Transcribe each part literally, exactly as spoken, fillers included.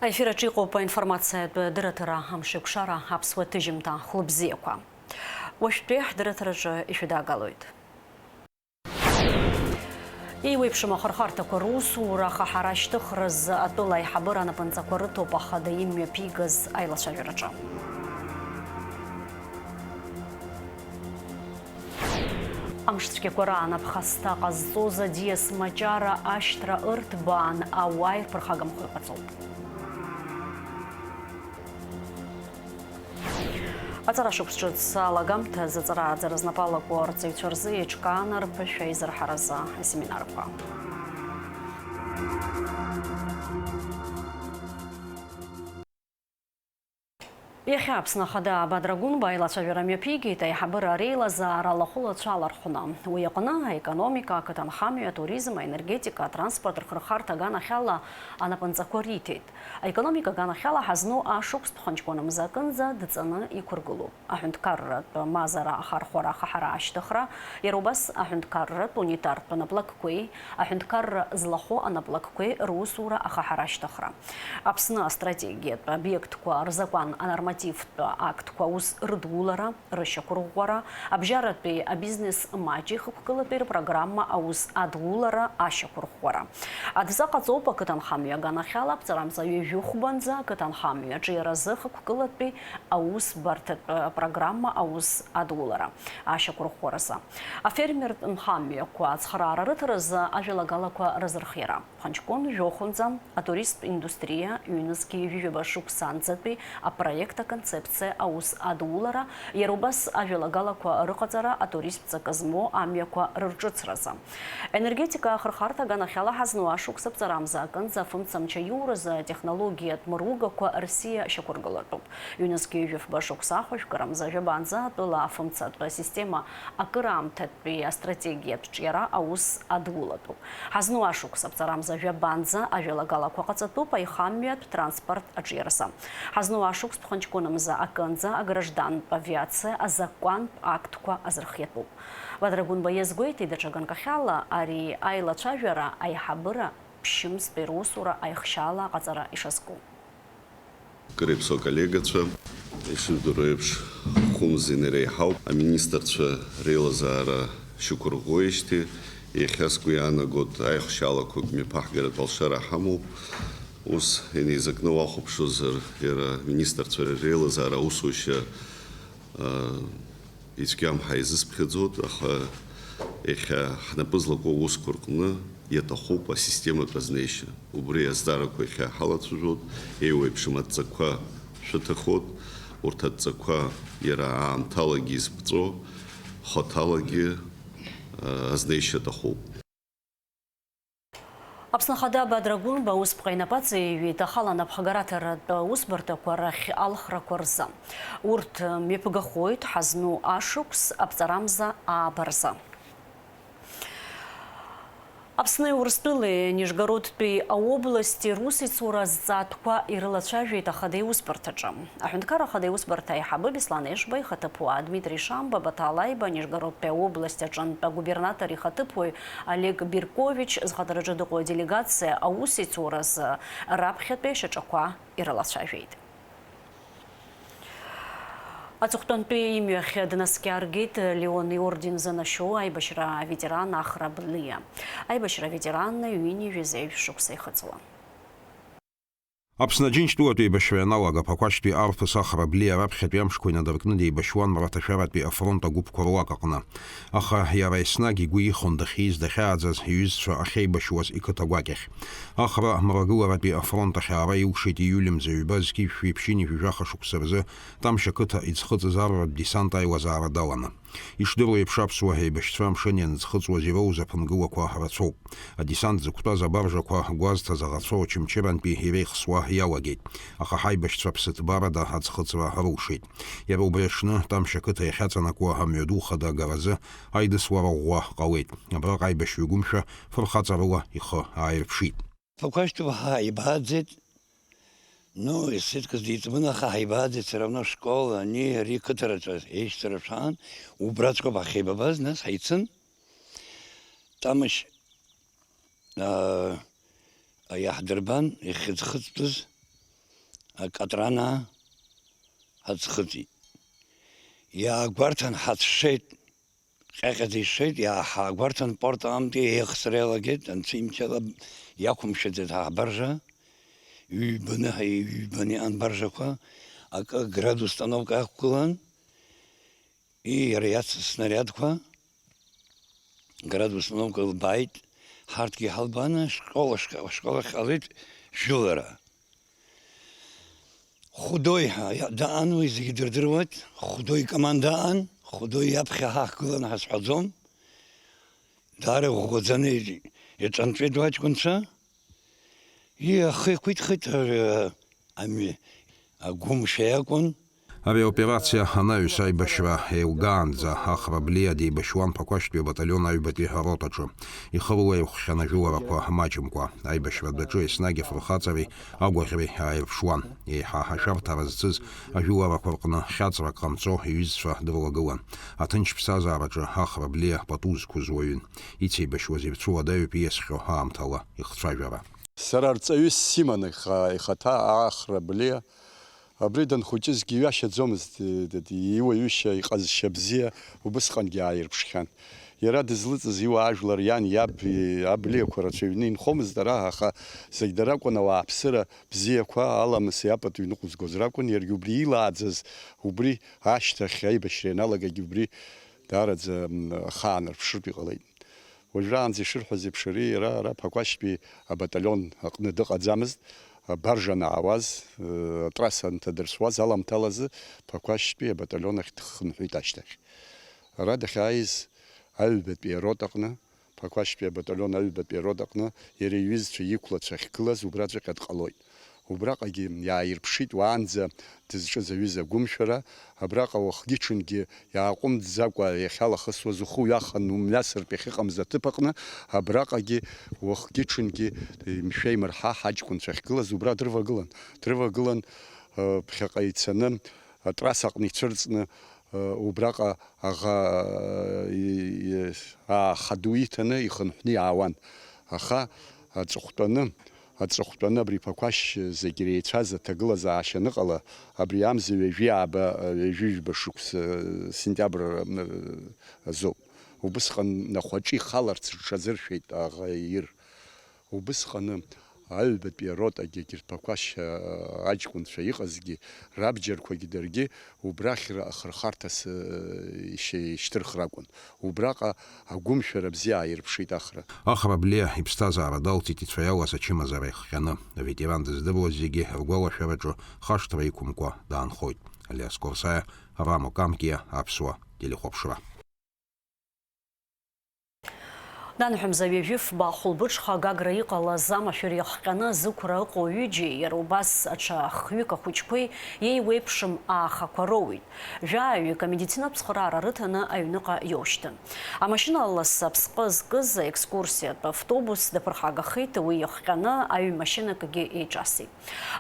Аефир аҿы иҟоуп аинформациатә дырраҭара «Амшеикәшара», аԥсуа ҭыжьымҭа. Хәлыбзиақәа. Уажәтәи ҳдырраҭараҿы ишәыдаагалоит. Еиуеиԥшым ахырхарҭақәа русура ахаҳара ашьҭыхразы атәыла аиҳабыра анапынҵақәа рыҭоуп ахада имҩаԥигаз аилацәажәараҿы. Амшцәгьақәа раан аԥхасҭа ҟазҵоз аӡиас маҷара ашьҭра ырҭбаан, ауаа ирԥырхагамхо иҟаҵоуп. Аҵара шықәс ҿыц алагамҭазы аҵара ааӡара знапы алаку арҵаҩцәа рзы еиҿкаан арԥышәа аизырҳаразы асеминарқәа. Иахьа Аԥсны Ахада Бадра Гәынба аилацәажәара мҩаԥигеит аиҳабыра реилазаара лахәылацәа алархәны. Уи аҟны аекономика, ақыҭанхамҩа, атуризм, аенергетика, атранспорт рхырхарҭа аганахьала анапынҵақәа риҭеит. Аекономика аганахьала ҳазну ашықәс ԥхынҷкәын мза акынӡа дҵаны иқәыргылоуп. Аҳәынҭқарратә мазара ахархәара ахаҳара ашьҭыхра, иара убас аҳәынҭқарратә унитартә наплакқәеи аҳәынҭқарра злахәу анаплакқәеи русура ахаҳара ашьҭыхра. Аԥсны астратегиатә обиектқәа рзакәан анормативтә актқәа аус рыдулара, рышьақәырӷәӷәара, абжьаратәи абизнес маҷи хықәкылатәи рпрограмма аус адулара, ашьақәырӷәӷәара. Адҵа ҟаҵоуп ақыҭанхамҩа аганахьала аԥҵарамза ҩажәи хәбанӡа ақыҭанхамҩа аҿиаразы хықәкылатәи аусбарҭатә программа аус адулара, ашьақәырӷәӷәаразы. Афермертә нхамҩақәа ацхыраара рыҭаразы ажәалагалақәа рызырхиара. Ԥхынҷкәын жәохәынӡа атуристтә индустриа ҩнызқьи ҩажәижәаба шықәса анҵатәи апроект аконцепциа аус адулара, иара убас ажәалагалақәа рыҟаҵара атуристтә ҵакы змоу амҩақәа рырҿыцразы. Енергетика ахырхарҭа аганахьала ҳазну ашықәс аԥҵарамза акынӡа афымца мчы аиуразы атехнологиатә мыругақәа рсиа шьақәыргылатәуп. Ҩнызқьи ҩажәи фба шықәса ахәажәкырамза жәабанӡа атәыла афымцатә система акыраамҭатәи астратегиатә ҿиара аус адулатәуп. Ҳазну ашықәс аԥҵарамза жәабанӡа ажәалагалақәа ҟаҵатәуп аихамҩатә транспорт аҿиаразы. Ҳазну ашықәс ԥхынҷкәынымза акынӡа аграждантә авиациа азакәантә актқәа азырхиатәуп. Бадра Гәынба иазгәеиҭеит, даҽа ганкахьала ари аилацәажәара аиҳабыра ԥшьымзтәи русура аихшьаала аҟаҵара ишазку. Акыр иаԥсоу аколлегацәа, ишыжәдыруа еиԥш, хәымзин иреиҳауп. Аминистрцәа реилазаара шьақәырӷәӷәоижьҭеи иахьа сгәы иаанагоит, аихшьаалақәак мҩаԥаҳгаратә алшара ҳамоуп. Ус инеизакны уахәаԥшуазар, иара аминистрцәа реилазаара аусушьа, аа, ицәгьам ҳәа изысԥхьаӡоит, аха иахьа ҳнапы злаку аусқәа рҟны иаҭахуп асистематә азнеишьа. Убри азҵаарақәа иахьа ҳалацәажәоит, еиуеиԥшым адҵақәа шәыҭахоит, урҭ адҵақәа иара аамҭалагьы изыԥҵәо, хаҭалагьы, аа, азнеишьа аҭахуп. Аԥсны Ахада Бадра Гәынба усԥҟа инапаҵаҩҩит ахала анапхгараҭаратә усбарҭақәа рахь алхрақәа рзы. Урҭ мҩаԥгахоит ҳазну ашықәс аԥҵарамза ааба рзы. Аԥсни Урыстәылеи Нижгородтәи аобласти русеицура азҵаатәқәа ирылацәажәеит Ахада Иусбарҭаҿы. Аҳәынҭқарра Ахада Иусбарҭа аиҳабы Беслан Ешба ихаҭыԥуаа Дмитри Шамба, Баҭал Аиба, Нижгородтәи аобласт аҿынтә агубернатор ихаҭыԥуаҩ Олег Биркович зхадараҿы дыҟоу аделегациа аусеицуразы раԥхьатәи ашьаҿақәа ирылацәажәеит. Аҵыхәтәантәи имҩахь днаскьаргеит Леон иорден занашьоу аибашьра аветеран Ахра Блиа. Аибашьра аветеран ҩынҩажәи жәеиза шықәса ихыҵуан. Аԥсны Аџьынџьтәылатә еибашьра ианалага, Ԥақәашьтәи арԥыс Ахра Блиа раԥхьатәи амшқәа инадыркны деибашьуан Мраҭашәаратәи афронт агәыԥқәа руак аҟны. Аха иара еснагь игәы ихон дахьиз, дахьааӡаз, иҩызцәа ахьеибашьуаз иқыҭа гәакьахь. Ахра мрагыларатәи афронт ахь аара илшеит ииуль мза ҩба зқьи жәшәи ԥшьынҩажәи жәаха шықәса рзы Тамшь ақыҭа иӡхыҵыз арратә десант аилазаара даланы. Ишдыру еиԥш, аԥсуа еибашьцәа амшын ианыӡхыҵуаз ироуз аԥынгылақәа рацәоуп. Адесант зықәтәаз абаржақәа гәазҭаз аӷацәа Очамчырантәи иреихсуа иалагеит. Аха ҳаибашьцәа ԥсыҭбарада аӡхыҵра рылшеит. Иара убри аҽны, Тамшь ақыҭа иахьаҵанакуа амҩаду хада агаразы аидыслара ӷәӷәа ҟалеит. Абраҟа аибашьҩы гәымшәа фырхаҵарыла ихы ааирԥшит. Ԥақәашьтәуп ҳаибааӡеит. Ну, исыдкыз диҵбын, аха ҳаибааӡеит, все равно школ, ани, ари қыҭараҿы еишьцәа рацәан, убраҵәҟьоуп ҳахьеибабаз, нас ҳаицын. Тамашь, аа, иаҳдырбан, ихьыӡхыҵтәыз, акатрана ҳаӡхыҵит. Иаагәарҭан ҳацәшеит, ҟьаҟьаӡа ишеит, иааҳаагәарҭан, порт аҟынтәи еихсра иалагеит, анцәа имчала иақәымшәаӡеит ҳабаржа, ҩбаны, ҩбаны иҟан баржақәа, акы градус установка ақәгылан, и иара иацыз снариадқәа, градус установка лбааит, ҳарҭгьы ҳалбааны, ашкол, ашкол, ашкол ахь ҟалеит шәылара. Хәдои ҳәа иа-, даан, уи зегьы дырдыруеит. Хәдои команда аан, Хәдои иаԥхьа ҳаҳгыланы ҳазҳәаӡом. Даара иӷәӷәаӡаны иҿ-, иҿынҵәеит уаҷкәынцәа. Иахеиқәиҭхеит, ы, ами-, агәымшәа иакәын. Ари аоперациа анаҩс аибашьра еилгаанӡа Ахра Блиа деибашьуан Ԥақәашьтәи абаталион аҩбатәи аротаҿы. Ихы рылаирхәхьан ажәыларақәа маҷымкәа. Аибашьратә аҿы еснагь афырхаҵареи агәаӷьреи ааирԥшуан. Еиҳа ашәарҭара зцыз ажәыларақәа рҟны хьаҵрак ҟамҵо иҩызцәа дрылагылан. Аҭынч ԥсҭазаараҿы Ахра Блиа пату зқәыз уаҩын. Ицеибашьуаз ирцәыуадаҩуп ииасхьоу аамҭала ихцәажәара. Сара арҵаҩыс симан иха-, ихаҭа Ахра Блиа. Абри данхәыҷызгьы иҩашьаӡомызт, д-, д-, иуаҩышьа, иҟазшьа бзиа убысҟангьы ааирԥшхьан. Иара дызлыҵыз иуаажәлар иан, иаб, и-, аблиақәа рацәаҩны инхомызт ара, аха зегь дара акәын, ауааԥсыра бзиақәа, аламыс иапату иныҟәызгоз ракәын, иаргьы убри илааӡаз, убри ашьҭахь аибашьра ианалагагь убри даараӡа, м, ахаанарԥшыртә иҟалеит. Уажәраанӡа ишырҳәаз еиԥш, ари иара ара Ԥақәашьтәи абаталион аҟны дыҟаӡамызт. Абаржа анаауаз, э, атрасса анҭадырсуаз аламҭалазы Ԥақәашьтәи абаталион ахь дхынҳәит ашьҭахь. Ара дахьааиз аҩбатәи арота аҟны, Ԥақәашьтәи абаталион аҩбатәи арота аҟны иара иҩызцәа иқәлацәа ахьгылаз убраҵәҟьа дҟалоит. Убраҟагьы иааирԥшит уаанӡа дызҿыз аҩыза агәымшәара, абраҟа уахгьы-ҽынгьы иааҟәымҵӡакәа иахьалахысуаз, ухы уҩахан умҩасыртә иахьыҟамыз аҭыԥ аҟны, абраҟагьы уахгьы-ҽынгьы имшәа-имырҳа ҳаҷкәынцәа ахьгылаз убра дрывагылан. Дрывагылан, э, ԥхьаҟа ицаны, атрасса аҟны ицәырҵны, э, убраҟа аӷа, э, и-, и-, ааха ду иҭаны ихынҳәны иаауан. Аха аҵыхәтәаны, аҵыхәтәаны абри Ԥақәашь зегь иреицәаз аҭагылазаашьа аныҟала, абри амза ҩажәи ааба, ҩажәи жәба шықәса, сентиабр, азоуп. Убысҟан ахәаҿы ихаларц рҽазыршәеит аӷа ир. Убысҟаны аҩбатәи аротагьы, егьырҭ Ԥақәашь аҷкәынцәа иҟазгьы, рабџьарқәагьы даргьы убрахь ра-, ахырхарҭас, э, ишьа-, ишьҭырхра акәын. Убраҟа агәымшәара бзиа ааирԥшит Ахра. Ахра Блиа иԥсҭазаара далҵит ицәа иалаз ачымазара ихҟьаны. Аветеран дыздыруаз зегьы ргәалашәараҿы хашҭра иқәымкәа даанхоит. Алиас Корсаиа, Рамо Камкиа, Аԥсуа телехәаԥшра. Данҳәамза ҩажәи фба хәылбыҽха Гагра иҟалаз амашәыр иахҟьаны зықәра ыҟоу ҩыџьеи, иара убас аҽа хҩык ахәыҷқәеи еиуеиԥшым аахақәа роуит. Жәаҩык амедицинатә цхыраара рыҭаны аҩныҟа иоушьҭын. Амашьына лас аԥсҟы зкыз аекскурсиатә автобус даԥырхагахеит, уи иахҟьаны аҩ машьынакгьы еиҿасит.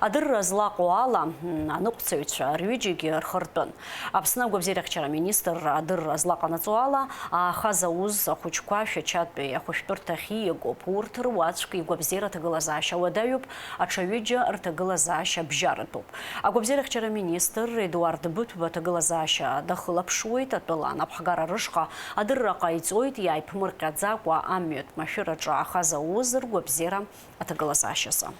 Адырра злаҟоу ала, аныҟәцаҩцәа рҩыџьагьы рхы ртәын. Аԥсны агәабзиарахьчара аминистр адырра злаҟанаҵо ала, ааха зауз ахәыҷқәа Шәачатәи ахәышәтәырҭахь ииагоуп. Урҭ руаӡәк игәабзиара аҭагылазаашьа уадаҩуп, аҽа ҩыџьа рҭагылазаашьа бжьаратәуп. Агәабзиарахьчара аминистр Едуард Быҭәба аҭагылазаашьа дахылаԥшуеит, атәыла анапхгара рышҟа адырра ҟаиҵоит, иааиԥмырҟьаӡакәа амҩатә машәыраҿы ааха зауз ргәабзиара аҭагылазаашьазы.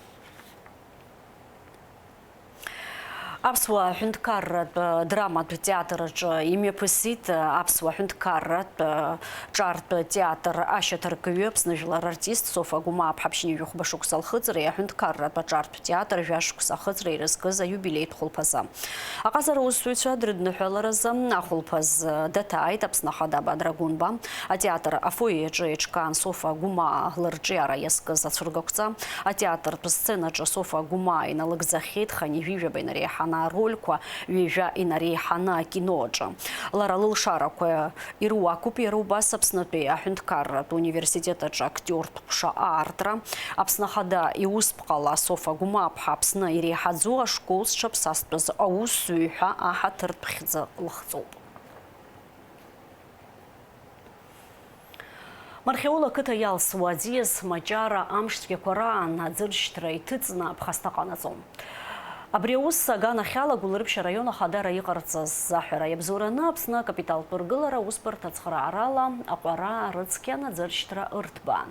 Аԥсуа ҳәынҭқарратә драматә театр аҿы имҩаԥысит Аԥсуа ҳәынҭқарратә ҿартә театр ашьаҭаркҩы, Аԥсны жәлар артист Софа Гәымааԥҳа ԥшьынҩажәи хәба шықәса лхыҵреи аҳәынҭқарратә аҿартә театр жәа шықәса ахыҵреи ирызкыз аиубилеитә хәылԥазы. Аҟазара усзуҩцәа дрыдныҳәаларазы ахәылԥаз даҭааит Аԥсны Ахада Бадра Гәынба, атеатр афоиеаҿы еиҿкаан Софа Гәымаа лырҿиара иазкыз ацәыргақәҵа, атеатртә сценаҿы Софа Гәымаа иналыгӡахьеит хынҩажәи жәаба инареиҳаны арольқәа, ҩажәа инареиҳаны акино аҿы. Лара лылшарақәа ируакуп иара убас Аԥснытәи аҳәынҭқарратә университет аҿы актиортә ҟәша аартра. Аԥсны Ахада иусԥҟала Софа Гәымааԥҳа Аԥсны иреиҳаӡоу ашкол зҽаԥсазтәыз аусзуҩ ҳәа аҳаҭыртә хьӡы лыхҵоуп. Мархьаула ақыҭа иалсуа аӡиас Маҷара амшцәгьақәа раан аӡыршьҭра иҭыҵны аԥхасҭа ҟанаҵон. Абри аус аганахьала Гәылрыԥшь араион ахадара иҟарҵаз аҳәара иабзоураны Аԥсны акапиталтә ргылара аусбарҭа ацхыраарала аҟәара, арыцқьа, анаӡыршьҭра ырҭбаан.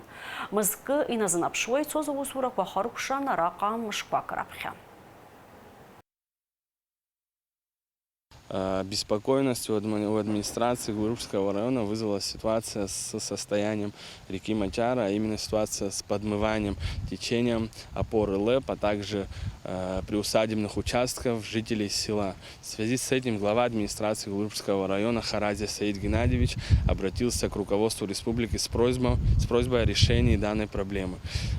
Мызкы иназынаԥшуа ицоз аусурақәа ахыркәшан араҟа мышқәак раԥхьа. Э, Беспокойность у адми- у администрации Гурупского района вызвала ситуация с состоянием реки Мачара, а именно ситуация с подмыванием течением опоры ЛЭП, а также э, приусадебных участков жителей села. В связи с этим глава администрации Гурупского района Харазия Саид Геннадьевич обратился к руководству республики с просьбой, с просьбой о решении данной проблемы.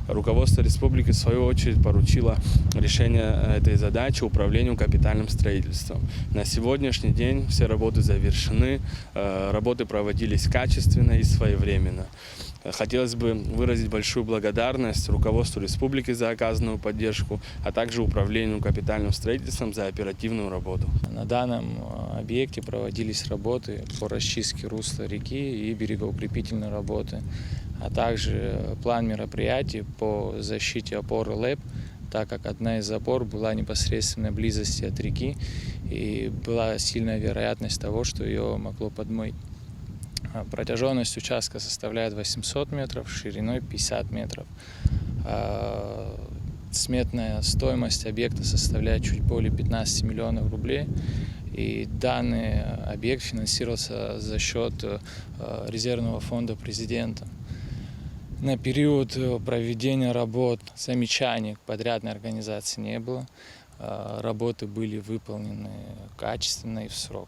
Руководство республики, в свою очередь, поручило решение этой задачи управлению капитальным строительством. На сегодняшний день все работы завершены, э, работы проводились качественно и своевременно. Хотелось бы выразить большую благодарность руководству республики за оказанную поддержку, а также управлению капитальным строительством за оперативную работу. На данном э, объекте проводились работы по расчистке русла реки и берегоукрепительные работы, а также план мероприятий по защите опоры ЛЭП, так как одна из опор была в непосредственной близости от реки, и была сильная вероятность того, что ее могло подмыть. А, протяжённость участка составляет восемьсот метров, шириной пятьдесят метров. А, Сметная стоимость объекта составляет чуть более пятнадцати миллионов рублей, и данный объект финансировался за счёт э, резервного фонда президента. На период э, проведения работ замечаний к подрядной организации не было. Э, Работы были выполнены качественно и в срок.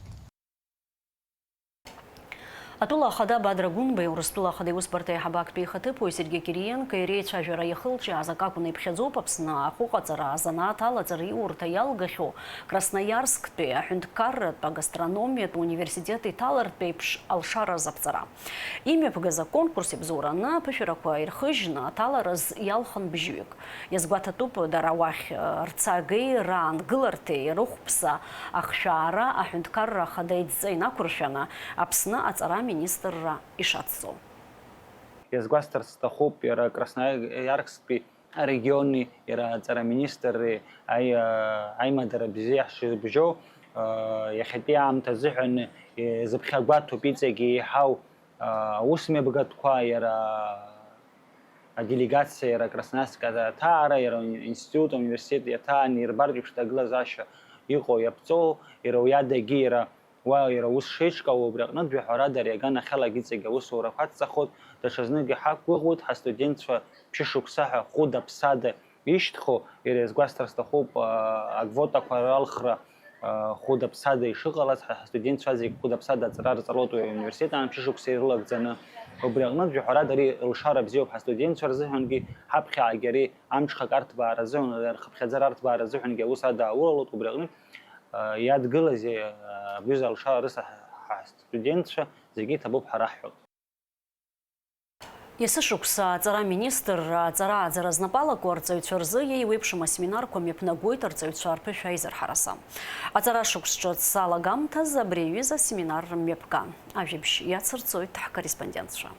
Атәыла ахада Бадра Гәынбеи, Урыстәыла ахада иусбарҭа аиҳабы актәи ихаҭыԥуаҩ Сергеи Кириенкои реицәажәара иахылҿиааз акы акәны иԥхьаӡоуп Аԥсны ахәыҟаҵара, азанааҭ алаҵара иурҭа иалгахьоу Красноиарсктәи аҳәынҭқарратә агастрономиатә университет иҭалартә еиԥш алшара азаԥҵара. Имҩаԥгаз аконкурс иабзоураны аԥышәарақәа ирхыжьны аҭалараз иалхын бжьҩык. Иазгәаҭатәуп, дара уахь, э, рцагеи раангыларҭеи рыхәԥса ахшәаара аҳәынҭқарра ахада идҵа инақәыршәаны Аԥсны аҵара аминистрра ишацҵо. Иазгәасҭарц сҭахуп, иара Красноиарсктәи арегиони иара аҵара аминистрреи аи-, аимадара бзиа ҳшыбжьоу, иахьатәи аамҭа азыҳәан зыԥхьагәаҭоуп иҵегьы еиҳау аусмҩаԥгатәқәа, иара аделегациа, иара Красноиарск аҭаара, иара институт, ауниверситет иаҭаан ирбартә еиԥш ҭагылазаашьа иҟоу иаԥҵоу, иара уи адагьы иара уа иара аус шеиҿкаау, убри аҟнытә, жәаҳәарада, ари аганахьалагьы иҵегь аусурақәа адҵахоит, даҽазнык иҳақәгәыӷуеит ҳастудентцәа ԥшьышықәса ҳәа хәыда-ԥсада ишьҭхо, иара иазгәасҭар сҭахуп, агвотақәа ралхра хәыда-ԥсада ишыҟалаз, ҳа ҳастудентцәа зегь хәыда-ԥсада аҵара рҵалоит уи ауниверситет аан ԥшьышықәса ирылагӡаны. Убри аҟнытә, жәаҳәарада, ари лшара бзиоуп ҳастудентцәа рзыҳәангьы, ҳаԥхьаҟагьы ари амҽхак арҭбаара азыҳәан, рхыԥхьаӡара арҭбаара азыҳәангьы аус адаулалоит, убри аҟнытә, иадгылазеи абҩыза алшара рыса ҳа ҳстудентцәа зегьы иҭабуп ҳәа раҳҳәоит. Есышықәса аҵара аминистрра аҵара ааӡара знапалаку арҵаҩцәа рзы еиуеиԥшым асеминарқәа мҩаԥнагоит арҵаҩцәа рԥышәа аизырҳараса. Аҵара шықәс ҿыц алагамҭаз абри аҩыза асеминар мҩаԥган. Ажәабжь иацырҵоит ҳкорреспондентцәа.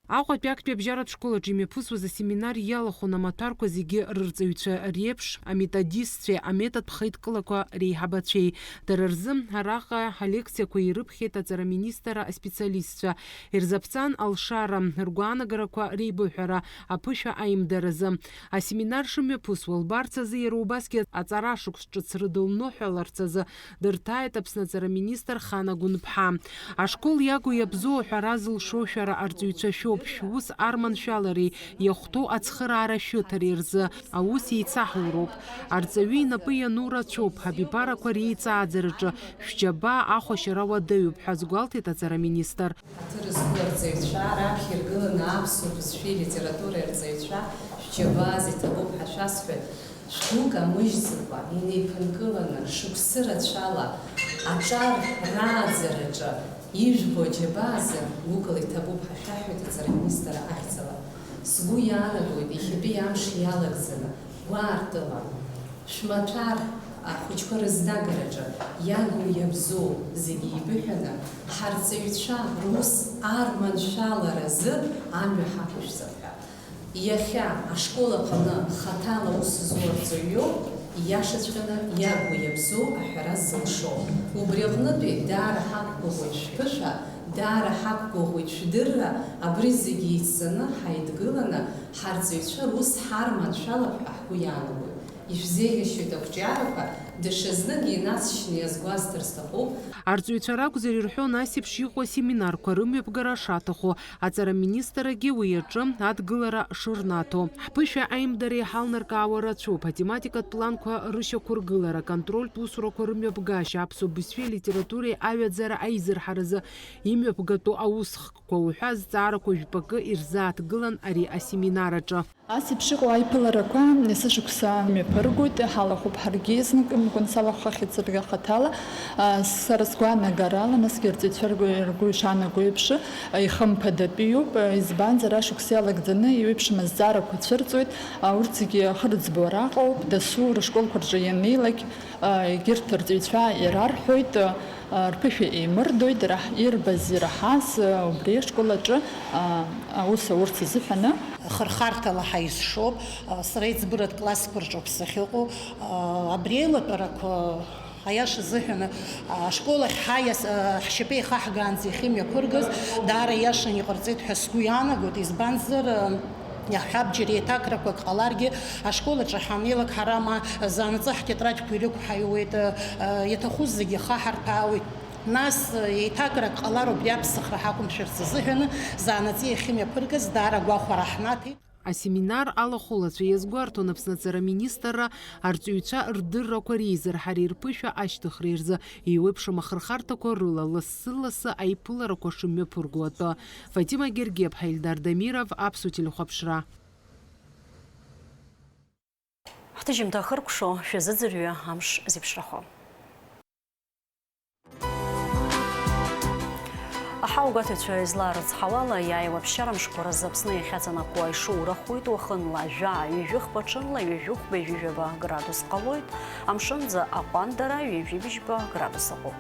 Аҟәатәи актәи абжьаратә школ аҿы имҩаԥысуаз асеминар иалахәын амаҭәарқәа зегьы рырҵаҩцәа реиԥш, аметодистцәеи аметодтә хеидкылақәа реиҳабацәеи. Дара рзы араҟа алекциақәа ирыԥхьеит аҵараминистрра аспециалистцәа. Ирзаԥҵан алшара, ргәаанагарақәа реибыҳәара, аԥышәа аимдаразы. Асеминар шымҩаԥысуа лбарц азы иара убасгьы аҵара шықәс ҿыц рыдылныҳәаларц азы дырҭааит Аԥсны аҵараминистр Хана Гәынԥҳа. Ашкол иагу иабзоу аҳәара зылшо шәара арҵаҩцәа шәоуп, шәус арманшәалареи иахәҭоу ацхыраара шәыҭареи рзы аус еицаҳуроуп. Арҵаҩы инапы иану рацәоуп, абиԥарақәа реиҵааӡараҿы шәџьабаа ахәашьара уадаҩуп ҳәа азгәалҭеит аҵараминистр. Ҳаҭыр зқәу арҵаҩцәа, раԥхьа иргыланы аԥсуа бызшәеи литературеи арҵаҩцәа, шәџьабаа зегь ҭабуп ҳәа шәасҳәоит. Шәгәы камыжьӡакәа, инеиԥынкыланы, шықәсы рацәала аҿар рааӡараҿы ижәбо аџьабаа азы гәыкала иҭабуп ҳәа шәаҳәоит аҵараминистр ахьӡала. Сгәы иаанагоит, иахьатәи амш иалагӡаны, гәаартыла, шәмаҭәар ахәыҷқәа рызнагараҿы иагу иабзоу зегьы еибыҳәаны, ҳарҵаҩцәа рус арманшәаларазы амҩа ҳақәышәҵап ҳәа. Иахьа ашкол аҟны хаҭала аус зуа арҵаҩ иоуп, ииашаҵәҟьаны иагу иабзоу аҳәара зылшо. Убри аҟнытәи даара ҳақәгәыӷуеит шәԥышәа, даара ҳақәгәыӷуеит шәдырра, абри зегьы еицҵаны ҳаидгыланы ҳарҵаҩцәа рус ҳарманшәалап ҳәа ҳгәы иаанагоит. Ишәзеиӷьасшьоит ақәҿиарақәа, даҽазнык инацшьны иазгәасҭар сҭахуп. Арҵаҩцәа ракәзар ирҳәон ас еиԥш иҟоу асеминарқәа рымҩаԥгара шаҭаху, аҵара аминистррагьы уи аҿы адгылара шырнаҭо. Ҳԥышәа аимдара иҳалнаркаауа рацәоуп, атематикатә планқәа рышьақәыргылара, аконтрольтә усурақәа рымҩаԥгашьа, аԥсуа бызшәеи алитературеи аҩаӡара аизырҳаразы имҩаԥгатәу аусхкқәа уҳәа азҵаарақәа жәпакы ирзааҭгылан ари асеминар аҿы. Ас еиԥш иҟоу аиԥыларақәа есышықәса мҩаԥыргоит, ҳалахәуп ҳаргьы знык, мкәан салахәхахьеит саргьы хаҭала. А, сара сгәаанагарала, насгьы арҵаҩцәа ргәы, ргәы ишаанаго еиԥш, а, ихымԥадатәиуп, а, избанзар, ашықәс иалагӡаны еиуеиԥшым азҵаарақәа цәырҵуеит, а, урҭ зегьы ахы рыӡбо араҟоуп, дасу рышколқәа рҿы ианнеилак, а, егьырҭ арҵаҩцәа ирарҳәоит, а, рԥышәа еимырдоит, ираҳ-, ирбаз, ираҳаз, а, убри ашкол аҿы, а, аус аурц азыҳәаны. Хырхарҭала ҳаизшоуп, а, сара иӡбыратә классқәа рҿоуп сахьыҟоу, а, абри аилатәарақәа, аиаша азыҳәан, а, ашкол ахь ҳаиас-, а, ҳшьапы еихаҳгаанӡа иахьымҩаԥыргаз, даара иашан иҟарҵеит ҳәа сгәы иаанагоит, избанзар, а, иаҳҳәап, џьара еиҭакрақәак ҟаларгьы, ашкол аҿы ҳаннеилак ҳара ма заанаҵы ҳтетрадқәа ирықәҳаиуеит, а, а, иаҭаху зегьы хаҳарҭәаауеит. Нас, а, еиҭакрак ҟалар убри аԥсахра ҳақәымшәарц азыҳәаны, заанаҵы иахьымҩаԥыргаз даара агәахәара ҳнаҭеит. Асеминар алахәылацәа иазгәарҭон Аԥсны аҵара аминистрра арҵаҩцәа рдыррақәа реизырҳареи рԥышәа ашьҭыхреи рзы еиуеиԥшым ахырхарҭақәа рыла лассы-лассы аиԥыларақәа шымҩаԥырго атәы. Фатима Гергиаԥҳа, Ельдар Дамиров, Аԥсуа телехәаԥшра. Ҳҭыжьымҭа ахыркәшо шәазыӡырҩы амш зеиԥшрахо. Аҳауагәаҭаҩцәа излаарыцҳауала, иааиуа ԥсшьара мшқәа рзы Аԥсны иахьаҵанакуа ишоурахоит, уахынла жәаа, ҩажәи хԥа, ҽынла ҩажәи хәба, ҩажәи жәаба градус ҟалоит, амшынӡы аҟәандара ҩажәи бжьба градус ыҟоуп.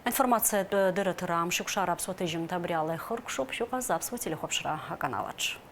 Аинформациатә дырраҭара амшықәшара аԥсуа ҭыжьымҭа абри ала ихыркәшоуп, шәыҟаз аԥсуа телехәаԥшра аканал аҿы.